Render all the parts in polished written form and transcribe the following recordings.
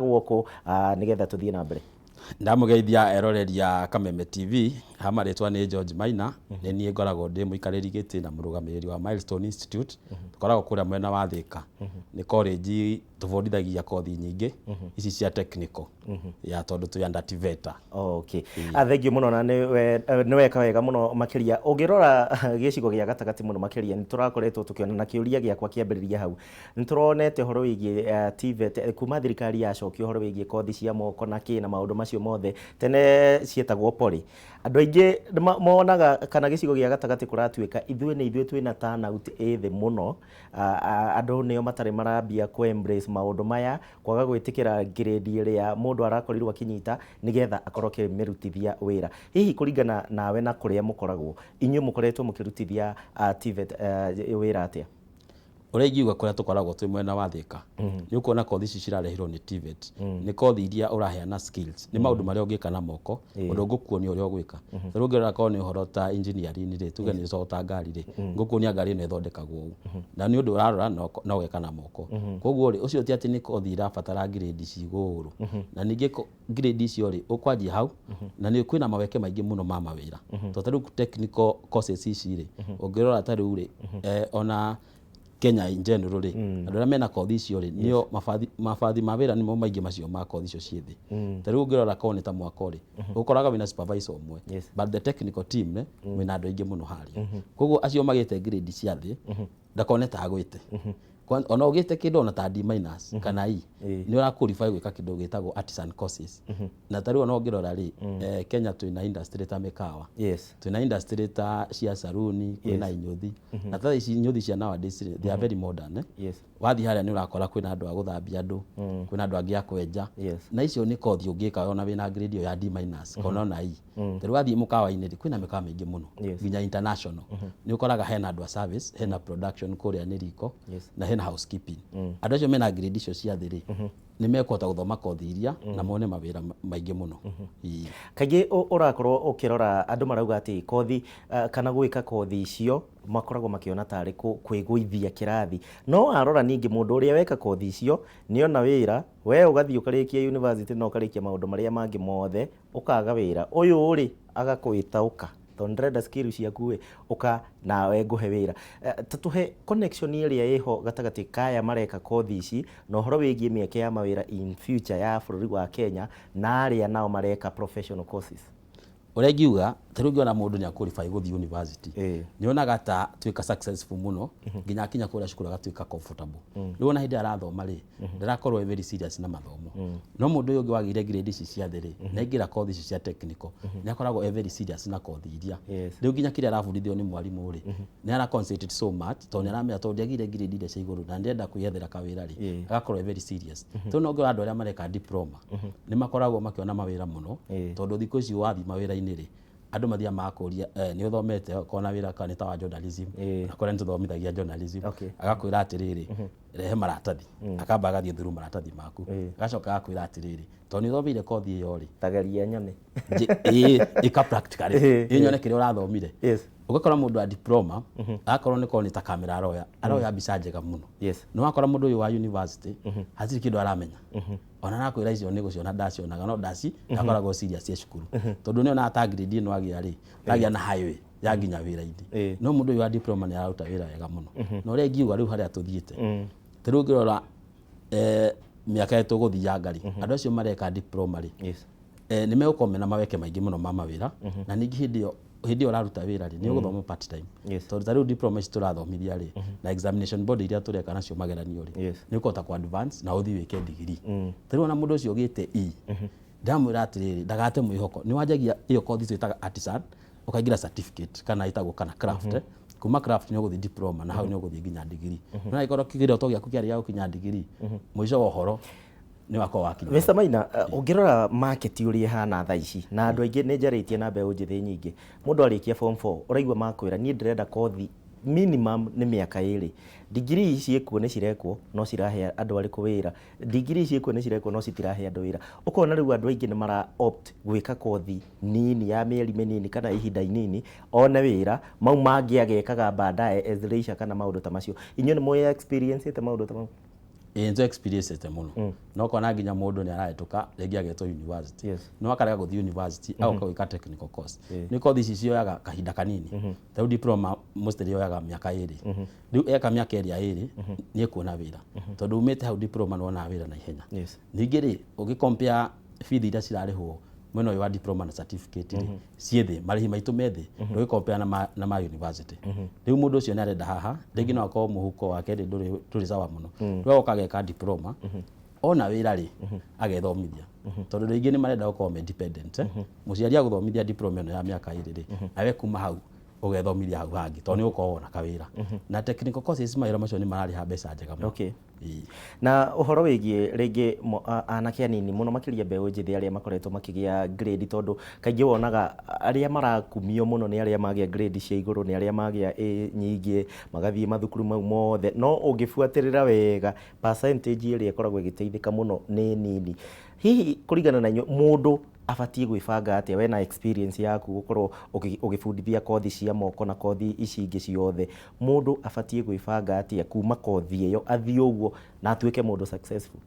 Gũkũ nĩgetha tũthiĩ na mbere. Ndamũgeithia eroreri a Kameme TV, ha marĩtwa nĩ George Maina, nĩ niĩ ngoragwo ndĩ mũikarĩri gĩtĩ na mũrũgamĩrĩri wa Milestone Institute, tũkoragwo kũrĩa mwena wa Thĩka. Nĩ college tũbundithagia kothi nyingĩ ici cia technical ya tondũ twĩ under TVETA. Okay. Thengiũ mũno na nĩ weka wega mũno makĩria. Ũngĩrora gĩcigo gĩa gatagatĩ mũno makĩria nĩ tũrakoretwo tũkĩona na kĩũria gĩakwa kĩambĩrĩria hau. Nĩ tũronete ũhoro wĩgiĩ TVET kuma thirikari yacokia ũhoro wĩgiĩ kothi cia moko na kĩ na maũndũ macio mothe, tene cietagwo poly. Andũ aingĩ monaga kana gĩcigo gĩa gatagatĩ kũratuĩka ithuĩ nĩ ithuĩ twĩna turnout ĩ thĩ mũno, andũ nĩo matarĩ marambia kũ embrace maũndũ maya, kwaga gwĩtĩkĩra grade ĩrĩa mũndũ arakorirwo akĩnyita nĩgetha akorwo akĩmĩrutithia wĩra. Hihi kũringana nawe na kũrĩa mũkoragwo, inyuĩ mũkoretwo mũkĩrutithia TVET wĩra atĩa? Ũrĩa ingiuga kũrĩa tũkoragwo twĩ mwena wa Thĩka, nĩ ũkuona kothi ici cirarehirwo nĩ TVET, nĩ kothi iria ũraheana skills, nĩ maũndũ marĩa ũngĩka na moko, ũndũ ngũkuonia ũrĩa ũgwĩka. Ta rĩu ũngĩrora korwo nĩ ũhoro ta engineering rĩ, tuge nĩ ta ngari rĩ, ngũkuonia ngari ĩno ĩthondekagwo ũũ. Na nĩ ũndũ ũrarora na ũgeka na moko. Koguo rĩ, ũcio ti atĩ nĩ kothi irabatara grade ci igũrũ. Na ningĩ grade icio rĩ, ũkwanjia hau, na nĩ kwĩna maweke maingĩ mũno ma mawĩra. Tondũ ta rĩu technical courses ici rĩ, ũngĩrora ta rĩu rĩ, ona Kenya in general rĩ, andũ arĩa mena kothi icio rĩ, nĩo mabathi ma wĩra nĩmo maingĩ macio ma kothi icio ciĩ thĩ. Ta rĩu ũngĩrora korwo nĩ ta mwako rĩ, ũkoraga wĩna supervisor ũmwe, but the technical team rĩ, mwĩna andũ aingĩ mũno harĩa. Koguo acio magĩte grade cia thĩ, ndakone ta agwĩte. Ona ũgĩte kĩndũ ona ta D minus kana E, nĩ ũra qualify gwĩka kĩndũ gĩtagwo artisan courses. Na ta rĩu ona ũngĩrora rĩ, Kenya twĩna industry ta mĩkawa, twĩna industry ta cia saruni, kwĩna inyũthi. Na ta ici inyũthi cia nowadays rĩ, they are very modern, eh? Wathiĩ harĩa nĩ ũrakora kwĩna andũ a gũthambia andũ, kwĩna andũ angĩ a kwenja. Na icio nĩ kothi ũngĩka ona wĩna grade ĩyo ya D minus kana ona E. Ta rĩu wathiĩ mũkawa-inĩ rĩ, kwĩna mĩkawa mĩingĩ mũno, nginya international. Nĩ ũkoraga hena andũ a service, hena production kũrĩa nĩ riko, na hena housekeeping. Andũ acio mena grade icio cia thĩ rĩ, nĩ mekũhota gũthoma kothi iria na mone mawĩra maingĩ mũno. Ĩĩ. Kaingĩ ũrakorwo ũkĩrora andũ marauga atĩ kothi kana gwĩka kothi icio makoragwo makĩona tarĩ kwĩgũithia kĩrathi. No warora ningĩ mũndũ ũrĩa weka kothi icio nĩona wĩra, we ũgathiĩ ũkarĩkia university na ũkarĩkia maũndũ marĩa mangĩ mothe ũkaga wĩra. Ũyũ rĩ agakwĩta ũka tondũ ndĩrenda skill ciaku ĩ, ũka nawe ngũhe wĩra. Ta tũhe connection ĩrĩa ĩho gatagatĩ ka aya mareka kothi ici na ũhoro wĩgiĩ mĩeke ya mawĩra in future ya bũrũri wa Kenya na arĩa nao mareka professional courses. Ũrĩa ingiuga, ta rĩu ũngĩona mũndũ nĩ a qualify gũthiĩ university, nĩ onaga ta atuĩka successful mũno, nginya akinya kũrĩa cukuru agatuĩka comfortable. Rĩu ona hĩndĩ ĩrĩa arathoma rĩ, ndarakorwo e very serious na mathomo. No mũndũ ũyũ ũngĩ wagĩire grade ici cia thĩ rĩ, na aingĩra kothi ici cia technical, nĩ akoragwo e very serious na kothi iria. Rĩu nginya kĩrĩa arabundithio nĩ mwarimũ rĩ, nĩ ara concentrate so much, tondũ nĩ aramenya tondũ ndiagĩire grade iria cia igũrũ na ndĩrenda kwĩyethera kawĩra rĩ, agakorwo e very serious. Rĩu no ũngĩrora andũ arĩa mareka diploma, nĩ makoragwo makĩona mawĩra mũno, tondũ thikũ ici wathiĩ mawĩra-inĩ rĩ, andũ mathiaga magakũria nĩ ũthomete okorwo na wĩra kana nĩ ta wa journalism, na kũrĩa nĩ tũthomithagia journalism, agakwĩra atĩrĩrĩ, rehe maratathi, akamba agathiĩ through maratathi maku, agacoka agakwĩra atĩrĩrĩ, tondũ nĩ ũthomeire kothi ĩyo rĩ, Tageria nyone. Ĩka practically, ĩ nyone kĩrĩa ũrathomire. Ũgakora mũndũ wa diploma, agakorwo nĩ korwo nĩ ta kamera aroya, aroya mbica njega mũno. Nĩ wakora mũndũ ũyũ wa university, hatirĩ kĩndũ aramenya. Ona arakwĩra icio nĩ gũciona ndacionaga, no ndaci ndakoragwo serious e cukuru. Tondũ nĩ onaga ta grade ĩno agĩa rĩ, agĩa na highway ya nginya wĩra-inĩ. No mũndũ ũyũ wa diploma nĩ araruta wĩra wega mũno. Na ũrĩa ingiuga rĩu harĩa tũthiĩte, ta rĩu ũngĩrora mĩaka ĩrĩa tũgũthianga rĩ, andũ acio mareka diploma rĩ, nĩ megũkorwo mena maweke maingĩ mũno ma mawĩra, na ningĩ hĩndĩ ĩyo ũraruta wĩra rĩ, nĩ ũgũthoma part time. Tondũ ta rĩu diploma ici tũrathomithia rĩ, na examination board iria tũreka nacio mageranio rĩ, nĩ ũkũhota kũ advance na ũthiĩ wĩke degree. Ta rĩu ona mũndũ ũcio ũgĩte E, ndamwĩra atĩrĩrĩ, ndagate mwĩhoko, nĩ wanjagia ĩyo kothi twĩtaga artisan, ũkaingĩra certificate kana ĩtagwo kana craft, kuma craft nĩ ũgũthiĩ diploma na hau nĩ ũgũthiĩ nginya degree. No angĩkorwo kĩroto gĩaku kĩarĩ gĩa gũkinya degree, mũico wa ũhoro nĩ wakorwo wakinya. Mr Maina, ũngĩrora market ũrĩa ĩhana thaa ici, na andũ aingĩ nĩ njarĩtie na mbeũ njĩthĩ nyingĩ, mũndũ arĩkia form 4 ũraigua makwĩra niĩ ndĩrenda kothi minimum nĩ mĩaka 2. Degree ciĩkuo nĩ cirekwo no cirahe andũ arĩkũ wĩra? Degree ciĩkuo nĩ cirekwo no citirahe andũ wĩra. Ũkona rĩu andũ aingĩ nĩ mara opt gwĩka kothi nini ya mĩeri mĩnini kana ihinda inini one wĩra, mau mangĩ agekaga baadaye as leisure kana maũndũ ta macio. Inyuĩ nĩ mũĩ experience ĩte maũndũ ta mau? Ĩĩ nĩ experience ĩte mũno no kona nginya mũndũ nĩ arahĩtũka rĩngĩ agetwo university. No akarega gũthiĩ university, agoka gwĩka technical course. Nĩ kothi ici cioyaga kahinda kanini. Ta rĩu diploma mostly yoyaga mĩaka 2. Rĩu eka mĩaka ĩrĩa 2 nĩ ekuona wĩra, tondũ umĩte hau diploma nĩ wonaga wĩra na ihenya. Ningĩ rĩ, ũgĩ compare bithi iria cirarĩhwo mwena ũyũ wa diploma na certificate rĩ, ciĩ thĩ, marĩhi maitũ me thĩ ndũgĩ compare na ma university. Rĩu mũndũ ũcio nĩ arenda haha, rĩngĩ no akorwo mũhuko wake rĩ ndũrĩ sawa mũno. Rĩu agoka ageka diploma, ona wĩra rĩ, agethomithia, tondũ rĩngĩ nĩ marenda gũkorwo me dependent, eh. Mũciari agũthomithia diploma ĩno ya mĩaka 2 rĩ, nawe kuma hau ũgethomithia hau hangĩ, tondũ nĩ ũgũkorwo wona kawĩra. Na technical courses, mawĩra macio nĩ mararĩha mbeca njega mũno. Ĩĩ. Na ũhoro wĩgiĩ rĩngĩ anake anini mũno makĩria, mbeũ njĩthĩ arĩa makoretwo makĩgĩa grade, tondũ kaingĩ wonaga arĩa marakumio mũno nĩ arĩa magĩa grade cia igũrũ, nĩ arĩa magĩa A nyingĩ, magathiĩ mathukuru mau mothe, no ũngĩbuatĩrĩra wega, percentage ĩrĩa ĩkoragwo ĩgĩteithĩka mũno nĩ nini. Hihi kũringana na inyuĩ, mũndũ abatiĩ gwĩbanga atĩa? We na experience yaku gũkorwo ũgĩbundithia kothi cia moko na kothi ici ingĩ ciothe, mũndũ abatiĩ gwĩbanga atĩa kuma kothi ĩyo athiĩ ũguo na atuĩke mũndũ successful?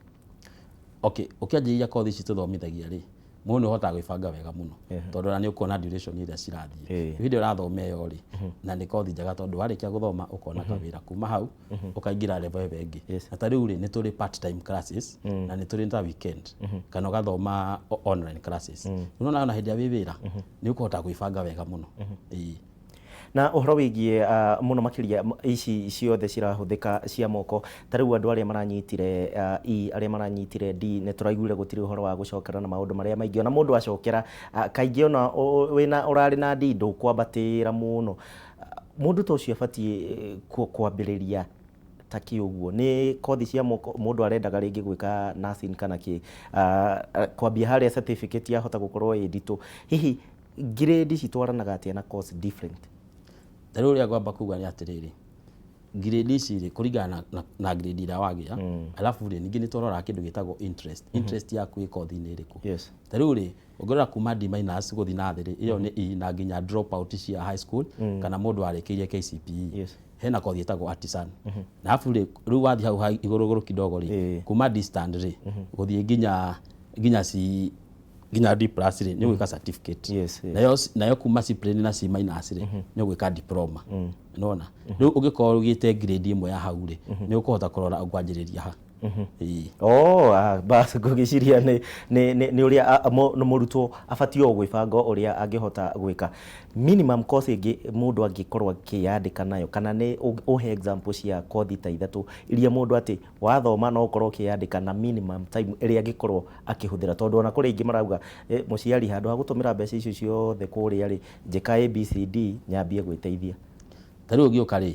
Okay, ũkĩanjĩrĩria kothi ici tũthomithagia rĩ, mũndũ nĩ ũhotaga gwĩbanga wega mũno, tondũ ona nĩ ũkuona duration ĩrĩa cirathiĩ. Hĩndĩ ĩrĩa ũrathoma ĩyo rĩ, na nĩ kothi njega, tondũ warĩkia gũthoma ũkona kawĩra, kuma hau ũkaingĩra level ĩyo ĩngĩ. Na ta rĩu rĩ, nĩ tũrĩ part time classes na nĩ tũrĩ ta weekend kana ũgathoma online classes. Nĩ ũrona ona hĩndĩ ĩrĩa wĩ wĩra nĩ ũkũhota gwĩbanga wega mũno. Ĩĩ. Na ũhoro wĩgiĩ mũno makĩria ici ciothe cirahũthĩka cia moko, ta rĩu andũ arĩa maranyitire E, arĩa maranyitire D, nĩ tũraiguire gũtirĩ ũhoro wa gũcokera na maũndũ marĩa maingĩ. Ona mũndũ acokera, kaingĩ ona wĩna ũrarĩ na D ndũkwambatĩra mũno. Mũndũ ta ũcio abatiĩ kwambĩrĩria ta kĩ ũguo? Nĩ kothi cia moko, mũndũ arendaga rĩngĩ gwĩka nursing kana kĩ, kwambia harĩa certificate yahota gũkorwo ĩ nditũ. Hihi grade citwaranaga atĩa na course different? Ta rĩu ũrĩa ngwamba kuga nĩ atĩrĩrĩ, grade ici rĩ, kũringana na grade ĩrĩa wagĩa, alafu rĩ, ningĩ nĩ tũroraga kĩndũ gĩtagwo interest. Interest yaku ĩ kothi-inĩ ĩrĩkũ? Ta rĩu rĩ, ũngĩrora kuma D minus gũthiĩ na thĩ rĩ, ĩyo nĩ E na nginya drop out cia high school kana mũndũ warĩkĩirie KCPE. Hena kothi ĩtagwo artisan. Na alafu rĩ, rĩu wathiĩ hau igũrũ igũrũ kidogo rĩ, kuma D stand rĩ, gũthiĩ nginya C, nginya D plus rĩ, nĩ ũgwĩka certificate. Nayo kuma C plain na C minus rĩ, nĩ ũgwĩka diploma. Nĩwona rĩu ũngĩkorwo ũgĩte grade ĩmwe ya hau rĩ, nĩ ũkũhota kũrora ũkwanjĩrĩria ha. Ĩĩ. Oh, bas ngũgĩciria nĩ ũrĩa nĩ mũrutwo abatiĩ o gwĩbanga ũrĩa angĩhota gwĩka minimum course ĩngĩ mũndũ angĩkorwo akĩyandĩka nayo, kana nĩ ũhe example cia kothi ta ithatũ iria mũndũ atĩ wathoma no ũkorwo ũkĩyandĩka na minimum time ĩrĩa angĩkorwo akĩhũthĩra, tondũ ona kũrĩ aingĩ marauga, mũciari, handũ ha gũtũmĩra mbeca icio ciothe kũrĩa rĩ, njĩka ABCD nyambie gwĩteithia. Ta rĩu ũngĩũka rĩ,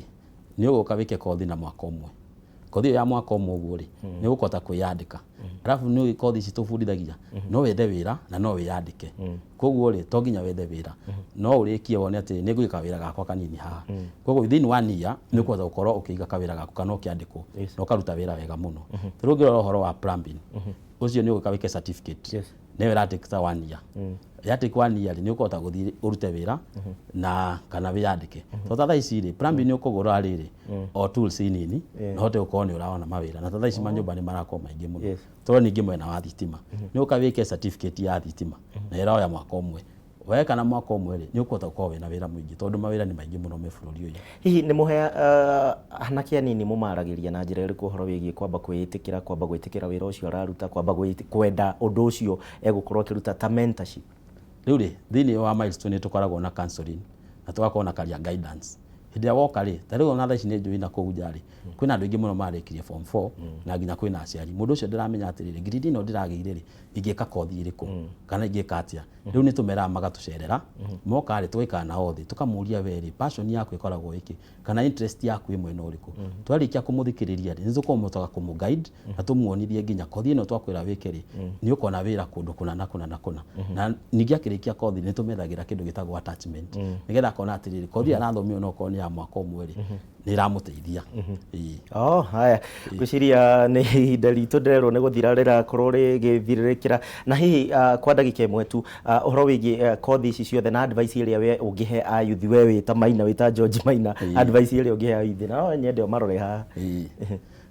nĩ ũgũka wĩke kothi na mwaka ũmwe. Kothi ĩyo ya mwaka ũmwe ũguo rĩ, nĩ ũkũhota kwĩyandĩka. Alafu nĩ ũĩ kothi ici tũbundithagia no wethe wĩra na no wĩyandĩke. Koguo rĩ, to nginya wethe wĩra, no ũrĩkie wone atĩ nĩ ngwĩka wĩra gakwa kanini haha. Koguo within one year nĩ ũkũhota gũkorwo ũkĩiga kawĩra gaku kana ũkĩandĩkwo na ũkaruta wĩra wega mũno. Ta rĩu ũngĩrora ũhoro wa plumbing, ũcio nĩ ũgũka wĩke certificate, nĩyo ĩratake ta one year. Yatake one year rĩ, nĩ ũkũhota gũthiĩ ũrute wĩra na kana wĩyandĩke, tondũ ta thaa ici rĩ, plumbing nĩ ũkũgũra rĩrĩ o tools nini na ũhote gũkorwo nĩ ũrona mawĩra, na ta thaa ici manyũmba nĩ marakorwo maingĩ mũno. Tondũ ningĩ mwena wa thitima, nĩ ũka wĩke certificate ya thitima na ĩroya mwaka ũmwe. Weka na mwaka ũmwe rĩ, nĩ ũkũhota gũkorwo wĩna wĩra mũingĩ, tondũ mawĩra nĩ maingĩ mũno me bũrũri ũyũ. Hihi nĩ mũhe anake anini mũmaragĩria na njĩra ĩrĩkũ ũhoro wĩgiĩ kwamba kwĩĩtĩkĩra, kwamba gwĩtĩkĩra wĩra ũcio araruta, kwamba kwenda ũndũ ũcio egũkorwo akĩruta ta mentorship? Rĩu rĩ, thĩinĩ wa Milestone nĩ tũkoragwo na counseling na tũgakorwo na career guidance. Hĩndĩ ĩrĩa woka rĩ, ta rĩu ona thaa ici nĩ njũĩ na kũu nja rĩ, kwĩna andũ aingĩ mũno marĩkirie form 4 na nginya kwĩna aciari. Mũndũ ũcio ndĩramenya atĩrĩrĩ, grade ĩno ndĩragĩire rĩ, ingĩka kothi ĩrĩkũ kana ingĩka atĩa? Rĩu nĩ tũmeraga magatũcerera. Moka rĩ, tũgaikara nao thĩ, tũkamũria, we rĩ, passion yaku ĩkoragwo ĩkĩ kana interest yaku ĩ mwena ũrĩkũ? Twarĩkia kũmũthikĩrĩria rĩ, nĩ tũkũmotaga kũmũ guide na tũmuonithie nginya kothi ĩno twakwĩra wĩke rĩ, nĩ ũkona wĩra kũndũ kũna na kũna na kũna. Na ningĩ akĩrĩkia kothi nĩ tũmethagĩra kĩndũ gĩtagwo attachment, nĩgetha akona atĩrĩrĩ, kothi ĩyo arathomio no okorwo nĩ ya mwaka ũmwe rĩ, nĩ ĩramũteithia. Ĩĩ. Oh, haya, ngwĩciria nĩ ihinda ritũ ndĩrerwo nĩ gũthira rĩrakorwo rĩgĩthirĩrĩkĩra. Na hihi kwa ndagĩka ĩmwe tu, ũhoro wĩgiĩ kothi ici ciothe na advice ĩrĩa we ũngĩhe ayuthi, we wĩ ta Maina, wĩ ta George Maina, advice ĩrĩa ũngĩhe ayuthi, na no nyende ũmarore haha. Ĩĩ.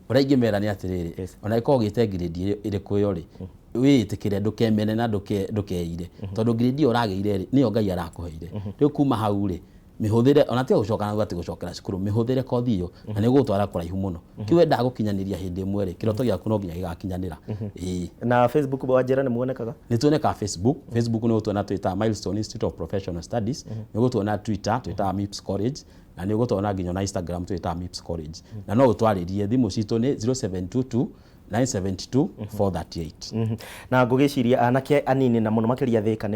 Ũrĩa ingĩmera nĩ atĩrĩrĩ, ona ĩkorwo ũgĩte grade ĩrĩkũ ĩyo rĩ, wĩĩtĩkĩre, ndũkemene na ndũkeire, tondũ grade ĩyo ũragĩire rĩ, nĩyo Ngai arakũheire. Rĩu kuma hau rĩ, mĩhũthĩre, ona tiga gũcoka na thutha, atĩ gũcokera cukuru, mĩhũthĩre kothi ĩyo na nĩ ũgũgũtwara kũraihu mũno. Kĩu wendaga gũkinyanĩria hĩndĩ ĩmwe rĩ, kĩroto gĩaku no nginya gĩgakinyanĩra. Ĩĩ. Na Facebook wanjĩra nĩ muonekaga? Nĩ tuonekaga Facebook. Facebook nĩ ũgũtuona twĩtaga Milestone Institute of Professional Studies, nĩ ũgũtuona Twitter twĩtaga MIPS College, na nĩ ũgũtuona nginya na Instagram twĩtaga MIPS College. Na no ũtwarĩrie, thimũ citũ nĩ 0722 972 438. Na ngũgĩciria anake anini na mũno makĩria Thĩka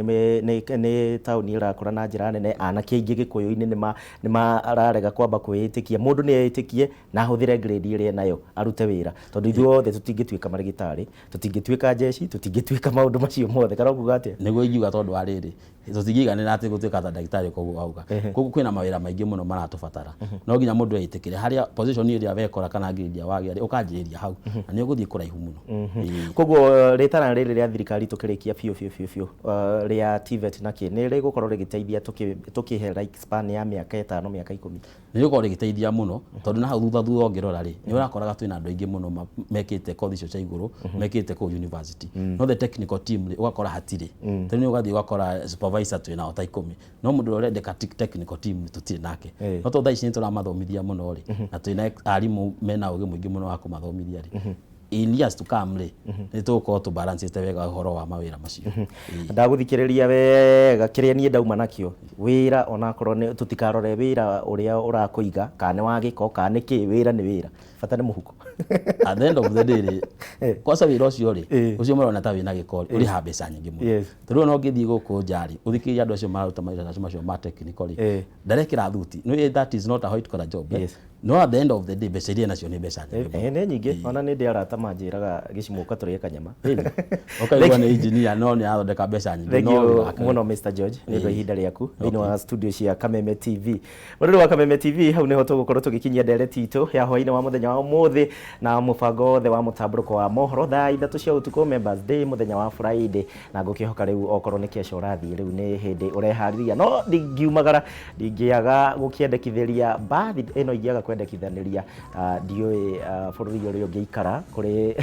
nĩ taũni ĩrakũra na njĩra nene, anake aingĩ gĩkũyũ-inĩ nĩ mararega kwamba kwĩĩtĩkia. Mũndũ nĩ eĩtĩkie na ahũthĩre grade ĩrĩa enayo arute wĩra, tondũ ithuothe tũtingĩtuĩka marĩgĩtarĩ, tũtingĩtuĩka njeci, tũtingĩtuĩka maũndũ macio mothe. Kana ũkuga atĩa? Nĩguo ingiuga, tondũ wa rĩrĩ, tũtingĩiganĩra atĩ gũtuĩka ta ndagĩtarĩ, koguo wauga koguo kwĩna mawĩra maingĩ mũno maratũbatara. No nginya mũndũ etĩkĩre harĩa position ĩrĩa wekora kana grade ĩrĩa wagĩa rĩ, ũkanjĩrĩria hau na nĩ ũgũthiĩ kũraihu mũno. Ĩĩ. Koguo rĩtana rĩrĩ rĩa thirikari, tũkĩrĩkia biũ biũ biũ biũ, rĩa TVET na kĩ nĩ rĩgũkorwo rĩgĩteithia tũkĩhe like span ya mĩaka 5, mĩaka 10? Nĩ rĩgũkorwo rĩgĩteithia mũno, tondũ na hau thutha thutha ũngĩrora rĩ, nĩ ũrakoraga twĩna andũ aingĩ mũno mekĩte kothi icio cia igũrũ, mekĩte kũu university, no the technical team rĩ, ũgakora hatirĩ. Tondũ nĩ ũgathiĩ ũgakora supervisor twĩ nao ta 10, no mũndũ ũrĩa ũrendeka technical team tũtirĩ nake. No tondũ thaa ici nĩ tũramathomithia mũno rĩ, na twĩna arimũ mena ũgĩ mũingĩ mũno wa kũmathomithia rĩ, in years to come rĩ, nĩ tũgũkorwo tũbalancĩte wega ũhoro wa mawĩra macio. Ĩĩ. Ndagũthikĩrĩria wega, kĩrĩa niĩ ndauma nakĩo wĩra, onakorwo nĩ tũtikarore wĩra ũrĩa ũrakũiga, kana nĩ wa gĩko kana nĩ kĩ, wĩra nĩ wĩra, bata nĩ mũhuko. At the end of the day rĩ, kwanza wĩra ũcio rĩ, ũcio marona ta wĩna gĩko rĩ, ũrĩhaga mbeca nyingĩ mũno. Tondũ ona ũngĩthiĩ gũkũ nja rĩ, ũthikĩrĩrie andũ acio mararuta mawĩra macio ma technical rĩ, ndarekĩra thuti no, that is not a white collar job, eh? No at the end of the day, mbeca iria nacio nĩ mbeca nyingĩ mũno. Nĩ nyingĩ, ona nĩ ndĩ arata manjĩraga gĩcimũka tũrĩe kanyama. Ũkaigua nĩ engineer no nĩ arathondeka mbeca nyingĩ, no Thank wĩra you wake mũno, Mr George, nĩ ũndũ wa ihinda rĩaku thĩinĩ wa studio cia Kameme TV. Mũrĩrĩ wa Kameme TV, hau nĩho tũgũkorwo tũgĩkinyia ndereti itũ ya hwaĩ-inĩ wa mũthenya wa ũmũthĩ na mũbango wothe wa mũtambũrũko wa mohoro thaa 3 cia ũtukũ, Members Day, mũthenya wa Friday. Na ngũkĩhoka rĩu okorwo nĩ kesho ũrathiĩ, rĩu nĩ hĩndĩ ũreharĩria, no ndingiumagara ndingĩaga gũkĩendekithĩria mbathi ĩno, ingĩaga kwendekithanĩria, ndiũĩ bũrũri ũrĩa ũngĩikara kũrĩ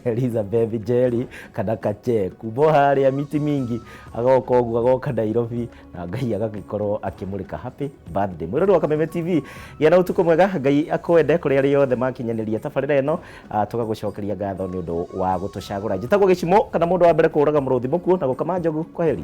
Elizabeth Njeri kana Kache kuma o harĩa miti mingi agoka ũguo, agoka Nairobi, na Ngai agagĩkorwo akĩmũrĩka. Happy birthday, mwĩrori wa Kameme TV, gĩa na ũtukũ mwega, Ngai akwende. Kũrĩ arĩa othe makinyanĩria tabarĩra ĩno, tũgagũcokeria ngatho nĩ ũndũ wa gũtũcagũra. Njĩtagwo Gĩcimo, kana mũndũ wa mbere kũũraga mũrũthi mũkuũ na gũkama njogu. Kwaheri.